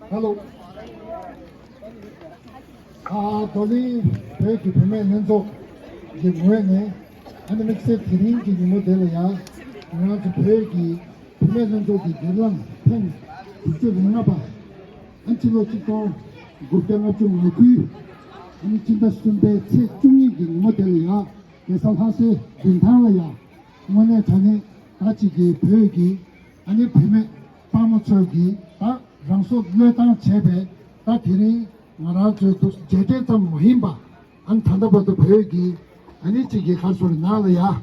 Hello. Toli peki pime nenzo ki muene ane mikse tirin ki modelo ya nga tu peki pime nenzo ki gelang pen kuchu nga ba anchilo chito gupta nga chung ngui ane chinta sunde che chungi ki modelo ya kesal hase bintang la ya muene chane tachi ki peki ane pime pamo choki ta rangso le tang chebe ta tirin Marajo to Jedeta Mohimba and Tandabot Pegi, and each Castle Nalia,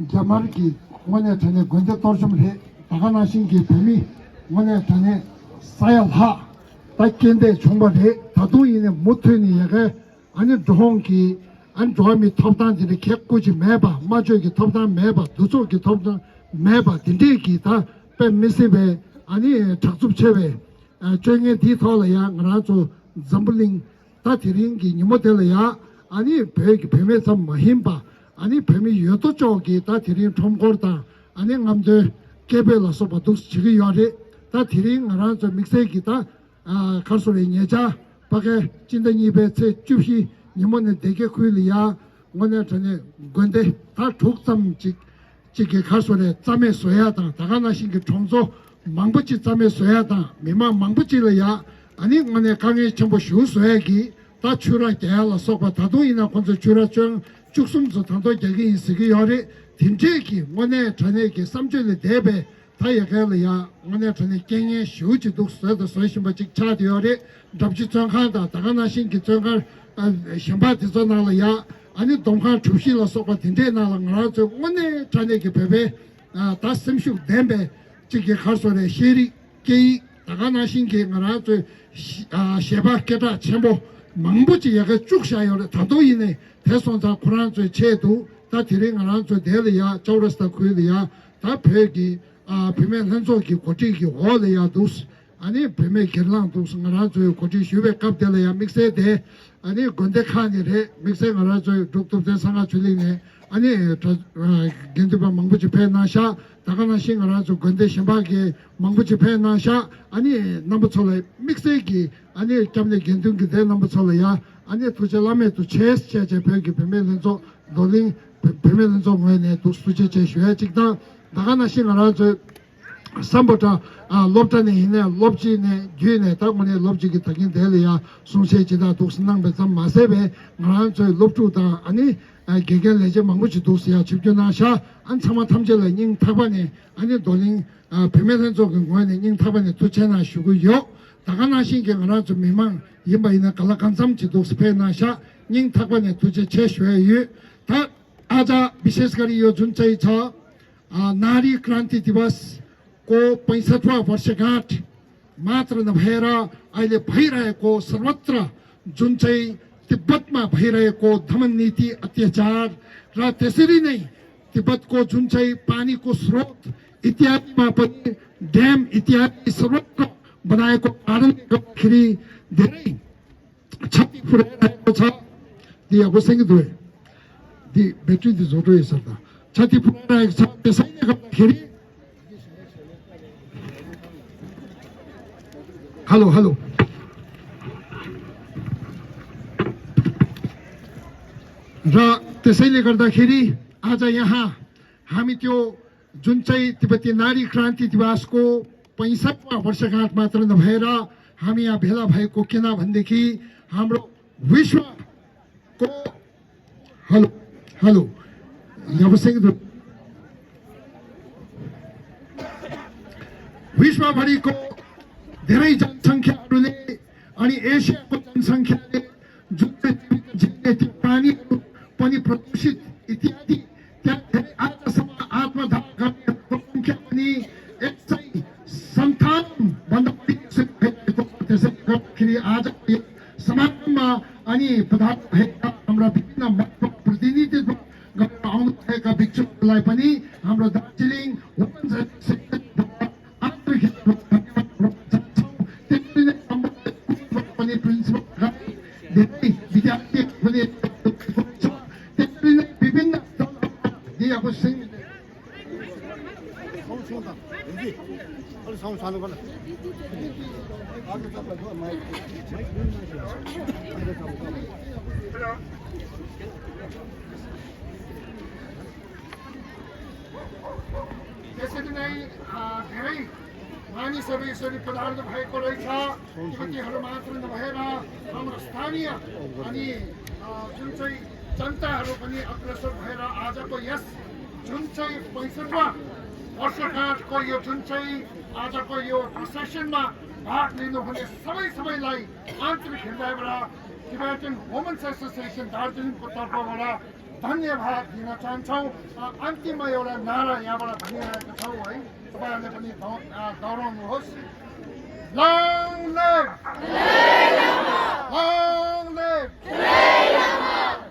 Jamarki, one at Tane Gwenda Torsham, Tagana Shinki Pemi, one at Tane Sayal Ha, Takende Chumbade, Tatu in a Mutuni, and a Dronki, and draw me top down to the Kekuchi Meba, Majoki top down Meba, Tusoki top down Meba, Tindiki, Pen Missibe, and Taksup Cheve, Chenge Titola, Rajo. Zumbling, Tatiringi, Nimotelia, Ani Peg, Pemesa Mahimba, Ani Pemi Yotochoki, Tatirin Tom Gorta, Ani Amde, Kebela Sopatus Chigiyori, Tatiring around the Mixekita, Castle Neja, Pake, Chindanibe, Chushi, Nimone Deke Quilia, one at Gonde, that took some Chiki Castle, Tame Soyata, Tagana Shinki Chonzo, Mambuchi Tame Soyata, Mima Mambuchilaya. 아니 만에 강에 전부 휴수액이 다 출하 대할 속과 다도이나 건설 출하청 죽숨서 단도 얘기 있으기 열이 딘제기 원에 전에기 삼절의 대배 다 얘기하려야 원에 전에 갱의 휴지도 써도 소신바 직차되어리 답지정하다 다가나신 기정할 신바티서 나려야 아니 동한 주실로 속과 딘제 나랑라 저 원에 전에기 배배 다 심슈 대배 지게 가서래 시리 게 다가나신 게 말아 저 셰바케다 전부 망부지 약가 쭉샤요 다도이네 대선자 쿠란의 제도 다 들행하는 저 대리야 저러스다 kuili야 다 배기 비면 한쪽이 고지기 올려야 두스 아니 비면 결랑 두스가 저 고지 휴배 값들이야 믹스에 아니 건데 칸이래 믹스가 저 독도대 상가 줄리네 아니 겐두바 망부지 배나샤 다가나 싱어라 저 건데 신바게 망부지 배나샤 아니 넘버철에 믹스기 아니 겸내 겐둥기 대 넘버철이야 아니 투절라메 투 체스 체제 배기 배면서 노링 배면서 뭐네 또 수제 제시해 직다 다가나 싱어라 저 삼보다 롭다네 이네 롭지네 뒤네 당문에 롭지기 타긴 될이야 송세지다 독신낭배 좀 마세베 말한 저 롭주다 아니 개개 내제 망부지 도시야 집견하샤 안참아 탐절에 닝 타반에 아니 돌링 배면선 쪽은 거에 닝 타반에 두체나 쉬고요 다가나신 게 하나 좀 미망 이마이나 갈라간삼지도 스페나샤 닝 타반에 두체 최쉐유 다 아자 비세스가리 요 준차이 차 नारी क्रान्ति दिवस को 65वां वर्षगाँठ मात्र नभएर अहिले भइरहेको सर्वत्र जुन चाहिँ तिब्बतमा भइरहेको दमन नीति अत्याचार र त्यसरी नै तिब्बतको जुन चाहिँ पानीको स्रोत इत्यादिमा पनि ड्याम इत्यादि सर्वत्र बनाएको कारणले गर्दाखेरि धेरै क्षति पुर्याइरहेको छ दि अवश्य दुई दि ब्याट्री दि जोडो यसर्थ क्षति पुर्याइरहेको छ त्यसैले गर्दाखेरि हेलो हेलो र त्यसैले गर्दाखेरि आज यहाँ हामी त्यो जुन चाहिँ तिब्बती नारी क्रान्ति दिवसको 65वां वर्षगाँठ मात्र नभएर हामी यहाँ भेला भएको किन भनेदेखि हाम्रो विश्वको हेलो हेलो विश्वभरिको धेरै जनसङ्ख्याहरूले अनि एसियाको जनसङ्ख्याले जुन त्यो पानीहरू पनि प्रदूषित इत्यादि त्यहाँ धेरै आजसम्म आत्मदाह गर्नेहरूको सङ्ख्या पनि 157 भन्दा बढी भएको त्यसैले गर्दाखेरि आज समाजमा अनि प्रधान भएका हाम्रा विभिन्न मतको प्रतिनिधित्व गरेर आउनु भएका भिक्षुहरूलाई पनि हाम्रो दार्जिलिङ विभिन्न त्यसरी नै धेरै मानिसहरू यसरी पदार्थ भएको रहेछ। तिब्बतीहरू मात्र नभएर हाम्रो स्थानीय अनि जुन चाहिँ जनताहरू पनि अग्रसर भएर आजको यस जुन चाहिँ 65वां वर्षगाँठको यो जुन चाहिँ आजको यो प्रोसेसनमा भाग लिनुहुने सबैलाई आन्तरिक हृदयबाट टिबेटन वुमेन्स एसोसिएसन दार्जिलिङको तर्फबाट धन्यवाद दिन चाहन्छौँ। अन्तिममा एउटा नारा यहाँबाट भनिरहेका छौँ है, तपाईँहरूले पनि दोहोऱ्याउनुहोस्। Long live! Long live!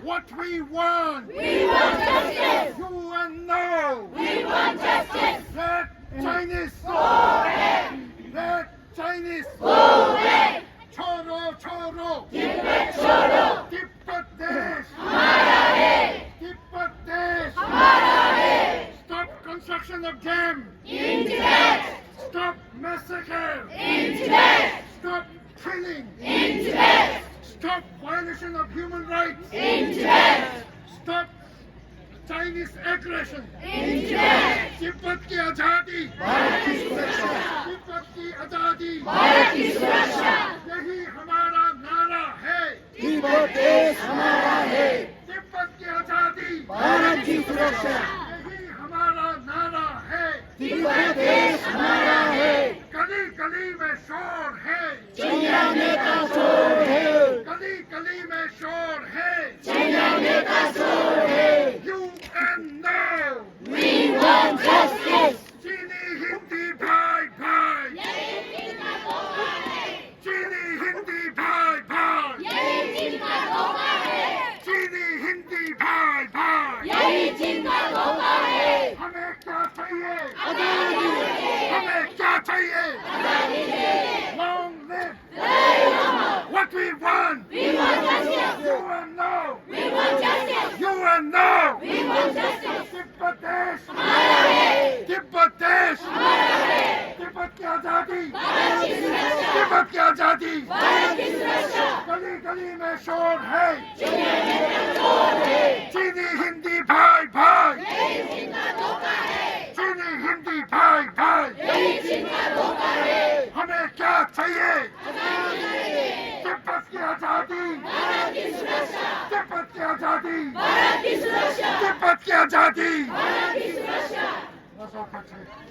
What we want! We want justice! You and no! We want justice! Let Chinese Go away! Let Chinese Go away! छोड़ो छोड़ो Tibet छोड़ो! तिब्बत देश हमारा है! तिब्बत देश हमारा है! Stop construction of dam! In Tibet! Stop massacre! In Tibet! Stop killing! In Tibet! Stop violation of human rights! In Tibet! Stop Chinese aggression! In Tibet! Tibet की आजादी! भारत की सुरक्षा! तिब्बत की आजादी! भारत की सुरक्षा! यही हमारा नारा है! तिब्बत देश हमारा है! तिब्बत की आजादी! भारत की सुरक्षा! यही हमारा नारा है! तिब्बत देश हमारा है! गली गली में शोर है! चैया नेता चोर है! गली गली में शोर है! चैया नेता चोर है! You and no! We want justice! चीनी हिंदी भाई भाई! यही जिनका धोखा है! चीनी हिंदी भाई भाई! यही जिनका धोखा है! चीनी हिंदी भाई भाई! यही जिनका धोखा है! हमें क्या चाहिए? आजादी चाहिए! हमें क्या चाहिए? आजादी चाहिए! Long live! Jay Ram! What we want! We want justice! You and no! We want justice! You and no! We want justice! Tibet देश! हमारा है! तिब्बत देश! हमारा है! तिब्बत की आजादी! भारत की सुरक्षा! तिब्बत की आजादी! भारत की सुरक्षा! गली गली में शोर है! चैया नेता चोर है! चीनी हिंदी भाई भाई! यही जिनका धोखा है! चीनी हिंदी भाई भाई! यही जिनका धोखा है! हमें क्या चाहिए? आजादी चाहिए! तिब्बत की आजादी! भारत की सुरक्षा! तिब्बत की आजादी! भारत की सुरक्षा! तिब्बत की आजादी! भारत की सुरक्षा! बस और कुछ नहीं।